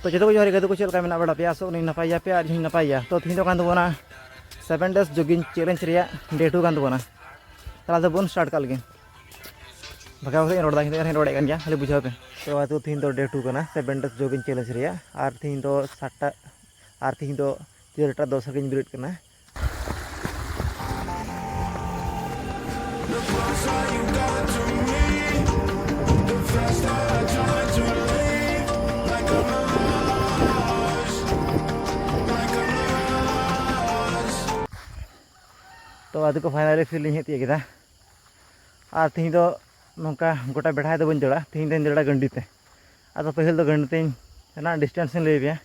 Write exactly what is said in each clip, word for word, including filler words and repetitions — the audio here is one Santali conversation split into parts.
ᱛᱚ ᱡᱚᱛᱚ ᱠᱚ ᱡᱚᱦᱟᱨ ᱜᱮ, ᱜᱟᱛᱮ ᱠᱚ ᱪᱮᱫ ᱞᱮᱠᱟ ᱢᱮᱱᱟᱜ ᱵᱟᱲᱟ ᱯᱮᱭᱟ? ᱟᱥᱚᱜ ᱠᱟᱹᱱᱟᱹᱧ ᱱᱟᱯᱟᱭ ᱜᱮᱭᱟ ᱯᱮ ᱟᱨ ᱤᱧ ᱦᱚᱸᱧ ᱱᱟᱯᱟᱭ ᱜᱮᱭᱟ᱾ ᱛᱚ ᱛᱤᱦᱤᱧ ᱫᱚ ᱠᱟᱱ ᱛᱟᱵᱚᱱᱟ seven days jogging challenge ᱨᱮᱭᱟᱜ day two ᱠᱟᱱ ᱛᱟᱵᱚᱱᱟ᱾ ᱛᱟᱦᱞᱮ ᱟᱫᱚ ᱵᱚᱱ start ᱠᱟᱜ ᱞᱮᱜᱮ᱾ ᱵᱷᱟᱜᱟᱣ ᱠᱟᱛᱮ ᱤᱧ ᱨᱚᱲ ᱮᱫᱟ, ᱤᱧ ᱫᱚ ᱨᱚᱲᱮᱫ ᱠᱟᱱ ᱜᱮᱭᱟ, ᱠᱷᱟᱹᱞᱤ ᱵᱩᱡᱷᱟᱹᱣ ᱯᱮ᱾ ᱛᱚ ᱟᱫᱚ ᱛᱤᱦᱤᱧ ᱫᱚ day two ᱠᱟᱱᱟ seven days jogging challenge ᱨᱮᱭᱟᱜ, ᱟᱨ ᱛᱤᱦᱤᱧ ᱫᱚ ᱥᱟᱛᱴᱟ, ᱟᱨ ᱛᱤᱦᱤᱧ ᱫᱚ ᱪᱟᱹᱨᱴᱟ ᱫᱚᱥ ᱨᱮᱜᱮᱧ ᱵᱮᱨᱮᱫ ᱠᱟᱱᱟ᱾ ᱛᱚ ᱟᱫᱚ ᱠᱚ finally field ᱤᱧ ᱦᱮᱡ ᱛᱤᱭᱳᱜ ᱠᱮᱫᱟ᱾ ᱟᱨ ᱛᱤᱦᱤᱧ ᱫᱚ ᱱᱚᱝᱠᱟ ᱜᱚᱴᱟ ᱵᱮᱲᱦᱟᱭ ᱫᱚ ᱵᱟᱹᱧ ᱫᱟᱹᱲᱟ, ᱛᱤᱦᱤᱧ ᱫᱚᱧ ᱫᱟᱹᱲᱟ ᱜᱟᱹᱱᱰᱤ ᱛᱮ᱾ ᱟᱫᱚ ᱯᱟᱹᱦᱤᱞ ᱫᱚ ᱜᱟᱹᱱᱰᱤ ᱛᱮᱧ ᱨᱮᱱᱟᱜ distance ᱤᱧ ᱞᱟᱹᱭ ᱟᱯᱮᱭᱟ,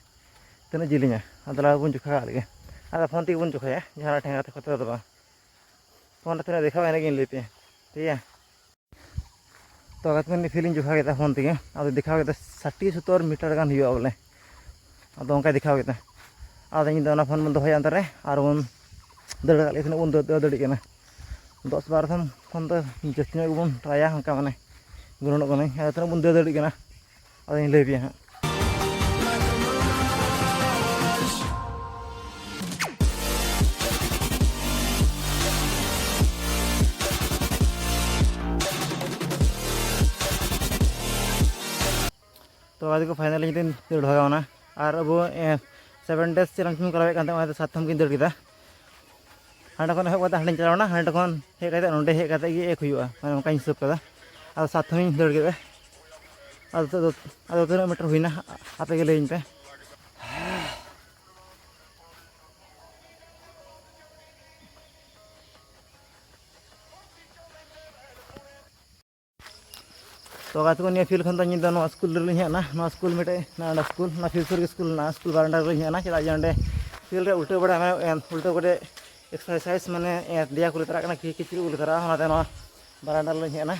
ᱛᱤᱱᱟᱹᱜ ᱡᱤᱞᱤᱧᱟ᱾ ᱟᱫᱚ ᱞᱟᱦᱟ ᱵᱚᱱ ᱡᱚᱠᱷᱟ ᱠᱟᱜ ᱞᱮᱜᱮ᱾ ᱟᱫᱚ ᱯᱷᱳᱱ ᱛᱮᱜᱮ ᱵᱚᱱ ᱡᱚᱠᱷᱟᱭᱟ, ᱡᱟᱦᱟᱱᱟᱜ ᱴᱷᱮᱸᱜᱟ ᱛᱮ ᱠᱚᱛᱮ ᱫᱚ ᱵᱟᱝ᱾ ᱯᱷᱳᱱ ᱨᱮ ᱛᱤᱱᱟᱹᱜ ᱫᱮᱠᱷᱟᱣᱟ ᱤᱱᱟᱹᱜ ᱜᱤᱧ ᱞᱟᱹᱭ ᱟᱯᱮᱭᱟ, ᱴᱷᱤᱠ ᱜᱮᱭᱟ? ᱛᱚ ᱜᱟᱛᱮ ᱠᱚ, ᱯᱷᱤᱞ ᱤᱧ ᱡᱚᱠᱷᱟ ᱠᱮᱫᱟ ᱯᱷᱳᱱ ᱛᱮᱜᱮ, ᱟᱫᱚ ᱫᱮᱠᱷᱟᱣ ᱠᱮᱫᱟ ᱥᱟᱴᱴᱤ ᱥᱚᱛᱛᱚᱨ ᱢᱤᱴᱟᱨ ᱜᱟᱱ ᱦᱩᱭᱩᱜᱼᱟ ᱵᱚᱞᱮ, ᱟᱫᱚ ᱚᱱᱠᱟᱭ ᱫᱮᱠᱷᱟᱣ ᱠᱮᱫᱟ᱾ ᱟᱫᱚ ᱤᱧ ᱫᱚ ᱚᱱᱟ ᱯᱷᱳᱱ ᱵᱚᱱ ᱫᱚᱦᱚᱭᱟ ᱚᱱᱛᱮ ᱨᱮ, ᱟᱨ ᱵᱚᱱ ᱫᱟᱹᱲ ᱠᱟᱜ ᱞᱮᱜᱮ, ᱛᱤᱱᱟᱹᱜ ᱵᱚᱱ ᱫᱟᱹᱲ ᱫᱟᱹᱲ ᱫᱟᱲᱮᱭᱟᱜ ᱠᱟᱱᱟ᱾ ᱫᱚᱥ ᱵᱟᱨᱚ ᱠᱷᱚᱱ ᱠᱷᱚᱱ ᱫᱚ ᱡᱟᱹᱥᱛᱤ ᱧᱚᱜ ᱜᱮᱵᱚᱱ ᱴᱨᱟᱭᱟ, ᱚᱱᱠᱟ ᱢᱟᱱᱮ ᱜᱩᱱᱟᱹᱱᱚᱜ ᱠᱟᱹᱱᱟᱹᱧ᱾ ᱟᱫᱚ ᱛᱤᱱᱟᱹᱜ ᱵᱚᱱ ᱫᱟᱹᱲ ᱫᱟᱲᱮᱭᱟᱜ ᱠᱟᱱᱟ, ᱟᱫᱚᱧ ᱞᱟᱹᱭ ᱟᱯᱮᱭᱟ ᱦᱟᱸᱜ᱾ ᱛᱚ ᱜᱟᱛᱮ ᱠᱚ, finally ᱤᱧ ᱫᱚᱧ ᱫᱟᱹᱲ ᱵᱷᱟᱜᱟᱣ ᱮᱱᱟ᱾ ᱟᱨ ᱟᱵᱚ, ᱮ, seven days challenge ᱵᱚᱱ ᱠᱚᱨᱟᱣᱮᱫ ᱠᱟᱱ ᱛᱟᱦᱮᱸᱫ, ᱚᱱᱟ ᱫᱚ ᱥᱟᱛ ᱛᱷᱚᱢ ᱜᱤᱧ ᱫᱟᱹᱲ ᱠᱮᱫᱟ᱾ ᱦᱟᱸᱰᱮ ᱠᱷᱚᱱ ᱮᱦᱚᱵ ᱠᱟᱛᱮ ᱦᱟᱸᱰᱮᱧ ᱪᱟᱞᱟᱣ ᱮᱱᱟ, ᱦᱟᱸᱰᱮ ᱠᱷᱚᱱ ᱦᱮᱡ ᱠᱟᱛᱮ ᱱᱚᱸᱰᱮ ᱦᱮᱡ ᱠᱟᱛᱮ ᱜᱮ ᱮᱠ ᱦᱩᱭᱩᱜᱼᱟ, ᱢᱟᱱᱮ ᱚᱱᱠᱟᱧ ᱦᱤᱥᱟᱹᱵ ᱠᱟᱫᱟ᱾ ᱟᱫᱚ ᱥᱟᱛ ᱛᱷᱚᱢ ᱤᱧ ᱫᱟᱹᱲ ᱠᱮᱫᱟ᱾ ᱟᱫᱚ, ᱟᱫᱚ, ᱟᱫᱚ ᱛᱤᱱᱟᱹᱜ ᱢᱤᱴᱟᱨ ᱦᱩᱭᱱᱟ, ᱟᱯᱮ ᱜᱮ ᱞᱟᱹᱭᱟᱹᱧ ᱯᱮ᱾ ᱛᱚ ᱜᱟᱛᱮ ᱠᱚ, ᱱᱤᱭᱟᱹ ᱯᱷᱤᱞᱰ ᱠᱷᱚᱱ ᱫᱚ ᱤᱧ ᱫᱚ ᱱᱚᱣᱟ ᱥᱠᱩᱞ ᱨᱮᱞᱤᱧ ᱦᱮᱡ ᱮᱱᱟ᱾ ᱱᱚᱣᱟ ᱥᱠᱩᱞ ᱢᱤᱫᱴᱮᱡ, ᱱᱚᱣᱟ ᱥᱠᱩᱞ, ᱚᱱᱟ ᱯᱷᱤᱞᱰ ᱥᱩᱨ ᱜᱮ ᱥᱠᱩᱞ ᱢᱮᱱᱟᱜᱼᱟ᱾ ᱥᱠᱩᱞ ᱵᱟᱨᱟᱱᱰᱟ ᱨᱮᱞᱤᱧ ᱦᱮᱡ ᱮᱱᱟ, ᱪᱮᱫᱟᱜ ᱡᱮ ᱚᱸᱰᱮ ᱯᱷᱤᱞᱰ ᱨᱮ ᱩᱞᱴᱟᱹ ᱵᱟᱲᱟ, ᱮ, ᱩᱞᱴᱟᱹ ᱠᱟᱛᱮ ᱮᱠᱥᱟᱨᱥᱟᱭᱤᱡᱽ, ᱢᱟᱱᱮ, ᱮ, ᱫᱮᱭᱟ ᱠᱚ ᱞᱮ ᱛᱟᱨᱟᱜ ᱠᱟᱱᱟ, ᱠᱤ-, ᱠᱤᱪᱨᱤᱡ ᱠᱚ ᱞᱮ ᱛᱟᱨᱟᱜᱼᱟ, ᱚᱱᱟᱛᱮ ᱱᱚᱣᱟ ᱵᱟᱨᱟᱱᱰᱟ ᱨᱮᱞᱤᱧ ᱦᱮᱡ ᱮᱱᱟ᱾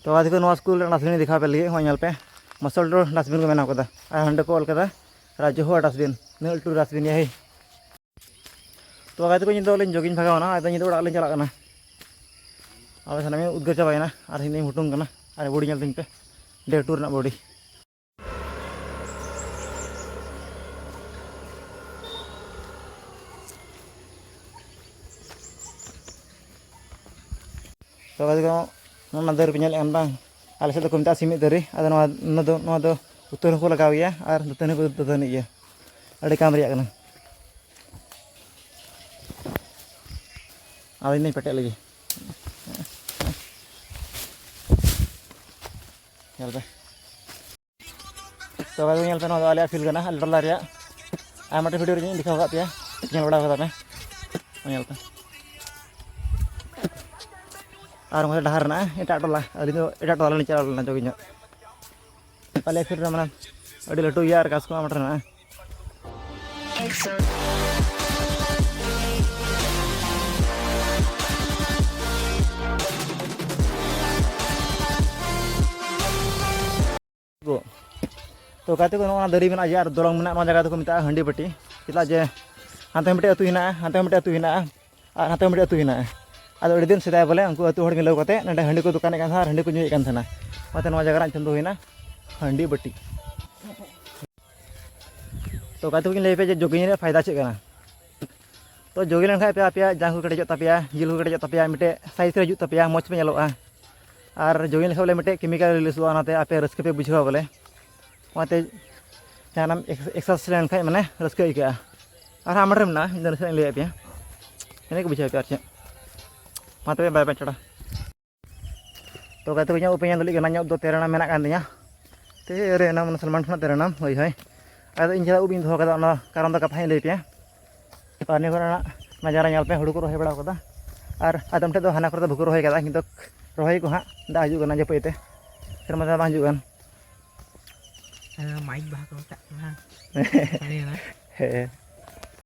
ᱛᱚ ᱜᱟᱛᱮ ᱠᱚ, ᱱᱚᱣᱟ ᱥᱠᱩᱞ ᱨᱮᱱᱟᱜ ᱰᱟᱥᱴᱵᱤᱱ ᱫᱮᱠᱷᱟᱣ ᱯᱮ ᱞᱟᱹᱜᱤᱫ, ᱦᱚᱸᱜᱼᱚᱭ ᱧᱮᱞ ᱯᱮ, ᱢᱟᱥᱴᱟᱨ ᱰᱟᱥᱴᱵᱤᱱ ᱠᱚ ᱵᱮᱱᱟᱣ ᱠᱟᱫᱟ, ᱟᱨ ᱦᱟᱸᱰᱮ ᱠᱚ ᱚᱞ ᱠᱟᱫᱟ ᱨᱟᱡᱩᱦᱚ ᱰᱟᱥᱴᱵᱤᱱ, ᱱᱤᱱᱟᱹᱜ ᱞᱟᱹᱴᱩ ᱰᱟᱥᱴᱵᱤᱱ ᱭᱟ ᱦᱮ᱾ ᱛᱚ ᱜᱟᱛᱮ ᱠᱚ, ᱤᱧ ᱫᱚ ᱞᱤᱧ ᱡᱳᱜᱤᱝ ᱵᱷᱟᱜᱟᱣ ᱮᱱᱟ, ᱟᱫᱚ ᱤᱧ ᱫᱚ ᱚᱲᱟᱜ ᱞᱤᱧ ᱪᱟᱞᱟᱜ ᱠᱟᱱᱟ᱾ ᱟᱫᱚ ᱥᱟᱱᱟᱢ ᱩᱫᱽᱜᱟᱹᱨ ᱪᱟᱵᱟᱭᱮᱱᱟ, ᱟᱨ ᱤᱧ ᱫᱚᱧ ᱦᱩᱴᱩᱝ ᱠᱟᱱᱟ᱾ ᱟᱨ ᱵᱚᱰᱤ ᱧᱮᱞ ᱛᱤᱧ ᱯᱮ, ᱰᱮ ᱴᱩ ᱨᱮᱱᱟᱜ ᱵᱚᱰᱤ᱾ ᱛᱚ ᱜᱟᱛᱮ ᱠᱚ, ᱱᱚᱜᱼᱚ ᱱᱟ ᱫᱟᱨᱮ ᱯᱮ ᱧᱮᱞᱮᱫ ᱠᱟᱱ ᱵᱟᱝ? ᱟᱞᱮ ᱥᱮᱫ ᱫᱚᱠᱚ ᱢᱮᱛᱟᱜᱼᱟ ᱥᱤᱢᱤᱫ ᱫᱟᱨᱮ᱾ ᱟᱫᱚ ᱱᱚᱣᱟ, ᱱᱚᱣᱟ ᱫᱚ, ᱱᱚᱣᱟ ᱫᱚ ᱩᱛᱟᱹᱨ ᱦᱚᱸᱠᱚ ᱞᱟᱜᱟᱣ ᱜᱮᱭᱟ ᱟᱨ ᱫᱟᱹᱛᱟᱹᱱᱤ ᱦᱚᱸᱠᱚ ᱫᱟᱹᱛᱟᱹᱱᱤᱜ ᱜᱮᱭᱟ᱾ ᱟᱹᱰᱤ ᱠᱟᱢ ᱨᱮᱭᱟᱜ ᱠᱟᱱᱟ᱾ ᱟᱫᱚ ᱤᱧ ᱫᱚᱧ ᱯᱮᱴᱮᱡ ᱞᱮᱜᱮ᱾ ᱧᱮᱞ ᱯᱮ᱾ ᱛᱚ ᱜᱟᱛᱮ ᱧᱮᱞ ᱯᱮ, ᱱᱚᱣᱟ ᱫᱚ ᱟᱞᱮᱭᱟᱜ ᱯᱷᱤᱞᱰ ᱠᱟᱱᱟ, ᱟᱞᱮ ᱴᱚᱞᱟ ᱨᱮᱭᱟᱜ᱾ ᱟᱨ ᱢᱤᱫᱴᱮᱱ ᱵᱷᱤᱰᱤᱭᱳ ᱨᱮ ᱤᱧ ᱫᱮᱠᱷᱟᱣ ᱟᱠᱟᱫ ᱯᱮᱭᱟ, ᱧᱮᱞ ᱵᱟᱲᱟ ᱠᱟᱫᱟ ᱯᱮ᱾ ᱧᱮᱞ ᱯᱮ᱾ ᱟᱨ ᱚᱱᱠᱟ ᱰᱟᱦᱟᱨ ᱢᱮᱱᱟᱜᱼᱟ ᱮᱴᱟᱜ ᱴᱚᱞᱟ, ᱟᱹᱞᱤᱧ ᱫᱚ ᱮᱴᱟᱜ ᱴᱚᱞᱟ ᱞᱤᱧ ᱪᱟᱞᱟᱣ ᱞᱮᱱᱟ ᱡᱳᱜᱤᱝ ᱧᱚᱜ᱾ ᱟᱞᱮᱭᱟᱜ ᱯᱷᱤᱞᱰ ᱨᱮ ᱢᱟᱱᱮ ᱟᱹᱰᱤ ᱞᱟᱹᱴᱩ ᱜᱮᱭᱟ ᱟᱨ ᱜᱷᱟᱥ ᱠᱚᱢᱟ ᱢᱤᱫᱴᱮᱱ ᱢᱮᱱᱟᱜᱼᱟ᱾ ᱛᱚ ᱜᱟᱛᱮ ᱠᱚ, ᱱᱚᱜᱼᱚ ᱱᱟ ᱫᱟᱨᱮ ᱢᱮᱱᱟᱜᱼᱟ ᱡᱮ ᱟᱨ ᱫᱚᱞᱚᱝ ᱢᱮᱱᱟᱜᱼᱟ, ᱱᱚᱣᱟ ᱡᱟᱭᱜᱟ ᱫᱚᱠᱚ ᱢᱮᱛᱟᱜᱼᱟ ᱦᱟᱺᱰᱤ ᱵᱟᱹᱴᱤ᱾ ᱪᱮᱫᱟᱜ ᱡᱮ ᱦᱟᱱᱛᱮ ᱢᱤᱫᱴᱮᱡ ᱟᱹᱛᱩ ᱦᱮᱱᱟᱜᱼᱟ, ᱦᱟᱱᱛᱮ ᱢᱤᱫᱴᱮᱡ ᱟᱹᱛᱩ ᱦᱮᱱᱟᱜᱼᱟ, ᱟᱨ ᱦᱟᱱᱛᱮ ᱢᱤᱫᱴᱮᱡ ᱟᱹᱛᱩ ᱦᱮᱱᱟᱜᱼᱟ᱾ ᱟᱫᱚ ᱟᱹᱰᱤ ᱫᱤᱱ ᱥᱮᱫᱟᱭ ᱵᱚᱞᱮ ᱩᱱᱠᱩ ᱟᱹᱛᱩ ᱦᱚᱲ ᱠᱤᱱ ᱞᱟᱹᱭ ᱠᱟᱛᱮ ᱱᱚᱸᱰᱮ ᱦᱟᱺᱰᱤ ᱠᱚ ᱫᱚᱠᱟᱱᱮᱫ ᱠᱟᱱ ᱛᱟᱦᱮᱸᱫ ᱟᱨ ᱦᱟᱺᱰᱤ ᱠᱚ ᱧᱩᱭᱮᱫ ᱠᱟᱱ ᱛᱟᱦᱮᱱᱟ᱾ ᱚᱱᱟᱛᱮ ᱱᱚᱣᱟ ᱡᱟᱭᱜᱟ ᱨᱮᱱᱟᱜ ᱧᱩᱛᱩᱢ ᱫᱚ ᱦᱩᱭᱱᱟ ᱦᱟᱺᱰᱤ ᱵᱟᱹᱴᱤ᱾ ᱛᱚ ᱜᱟᱛᱮ ᱠᱚᱧ ᱞᱟᱹᱭ ᱟᱯᱮᱭᱟ ᱡᱮ ᱡᱳᱜᱤᱝ ᱨᱮᱭᱟᱜ ᱯᱷᱟᱭᱫᱟ ᱪᱮᱫ ᱠᱟᱱᱟ? ᱛᱚ ᱡᱳᱜᱤᱝ ᱞᱮᱱᱠᱷᱟᱡ ᱯᱮ ᱟᱯᱮᱭᱟᱜ ᱡᱟᱝ ᱠᱚ ᱠᱮᱴᱮᱡᱚᱜ ᱛᱟᱯᱮᱭᱟ, ᱡᱤᱞ ᱠᱚ ᱠᱮᱴᱮᱡᱚᱜ ᱛᱟᱯᱮᱭᱟ, ᱢᱤᱫᱴᱮᱡ ᱥᱟᱭᱤᱡᱽ ᱨᱮ ᱦᱤᱡᱩᱜ ᱛᱟᱯᱮᱭᱟ, ᱢᱚᱡᱽ ᱯᱮ ᱧᱮᱞᱚᱜᱼᱟ᱾ ᱟᱨ ᱡᱳᱜᱤᱝ ᱞᱮᱠᱷᱟᱡ ᱵᱚᱞᱮ ᱢᱤᱫᱴᱮᱡ ᱠᱮᱢᱤᱠᱮᱞ ᱨᱤᱞᱤᱡᱚᱜᱼᱟ, ᱚᱱᱟᱛᱮ ᱟᱯᱮ ᱨᱟᱹᱥᱠᱟᱹ ᱯᱮ ᱵᱩᱡᱷᱟᱹᱣᱟ ᱵᱚᱞᱮ᱾ ᱚᱱᱟᱛᱮ ᱡᱟᱦᱟᱱᱟᱜ ᱮᱠᱥᱟᱨᱥᱟᱭᱤᱡᱽ ᱞᱮᱱᱠᱷᱟᱡ ᱢᱟᱱᱮ ᱨᱟᱹᱥᱠᱟᱹ ᱟᱹᱭᱠᱟᱹᱜᱼᱟ᱾ ᱟᱨᱦᱚᱸ ᱟᱢᱟᱴ ᱨᱮ ᱢᱮᱱᱟᱜᱼᱟ, ᱤᱧ ᱫᱚ ᱱᱟᱥᱮᱱᱟᱜ ᱤᱧ ᱞᱟᱹᱭᱟᱫ ᱯᱮᱭᱟ, ᱤᱱᱟᱹ ᱜᱮ ᱵᱩᱡᱷᱟᱹᱣ ᱯᱮ ᱟᱨ ᱪᱮᱫ᱾ ᱢᱟ ᱛᱚᱵᱮ, ᱵᱟᱭ ᱵᱟᱭ, ᱴᱟᱴᱟ᱾ ᱛᱚ ᱜᱟᱛᱮ ᱠᱚ, ᱤᱧᱟᱹᱜ ᱩᱵ ᱯᱮ ᱧᱮᱞ ᱫᱟᱲᱮᱭᱟᱜ ᱠᱟᱱᱟ, ᱤᱧᱟᱹᱜ ᱩᱵ ᱫᱚ ᱛᱮᱨᱮ ᱱᱟᱢ ᱢᱮᱱᱟᱜ ᱠᱟᱱ ᱛᱤᱧᱟ᱾ ᱛᱮᱨᱮ ᱱᱟᱢ, ᱢᱟᱱᱮ ᱥᱟᱞᱢᱟᱱ ᱠᱷᱟᱱᱟᱜ ᱛᱮᱨᱮ ᱱᱟᱢ, ᱦᱳᱭ ᱦᱳᱭ᱾ ᱟᱫᱚ ᱤᱧ ᱪᱮᱫᱟᱜ ᱩᱵ ᱤᱧ ᱫᱚᱦᱚ ᱠᱟᱫᱟ, ᱚᱱᱟ ᱠᱟᱨᱚᱱ ᱫᱚ ᱠᱟᱛᱷᱟᱧ ᱞᱟᱹᱭ ᱯᱮᱭᱟ᱾ ᱟᱨ ᱱᱤᱭᱟᱹ ᱠᱚᱨᱮᱱᱟᱜ ᱱᱟᱡᱟᱨᱟ ᱧᱮᱞ ᱯᱮ, ᱦᱩᱲᱩ ᱠᱚ ᱨᱚᱦᱚᱭ ᱵᱟᱲᱟ ᱠᱟᱫᱟ᱾ ᱟᱨ ᱟᱫᱚᱢ ᱴᱷᱮᱡ ᱫᱚ ᱦᱟᱱᱟ ᱠᱚᱨᱮ ᱫᱚ ᱵᱟᱠᱚ ᱨᱚᱦᱚᱭ ᱠᱟᱫᱟ, ᱠᱤᱱᱛᱩ ᱨᱚᱦᱚᱭ ᱠᱚ ᱦᱟᱸᱜ, ᱫᱟᱜ ᱦᱤᱡᱩᱜ ᱠᱟᱱᱟ ᱡᱟᱹᱯᱩᱫ ᱤᱭᱟᱹᱛᱮ, ᱥᱮᱨᱢᱟ ᱫᱟᱜ ᱵᱟᱝ ᱦᱤᱡᱩᱜ ᱠᱟᱱ᱾ ᱦᱮᱸ, ᱢᱟᱭᱤᱠ ᱵᱟᱦᱟ ᱠᱚ ᱢᱮᱛᱟᱜ ᱠᱟᱱᱟ᱾ ᱥᱟᱹᱨᱤ ᱠᱟᱱᱟ᱾ ᱦᱮᱸ᱾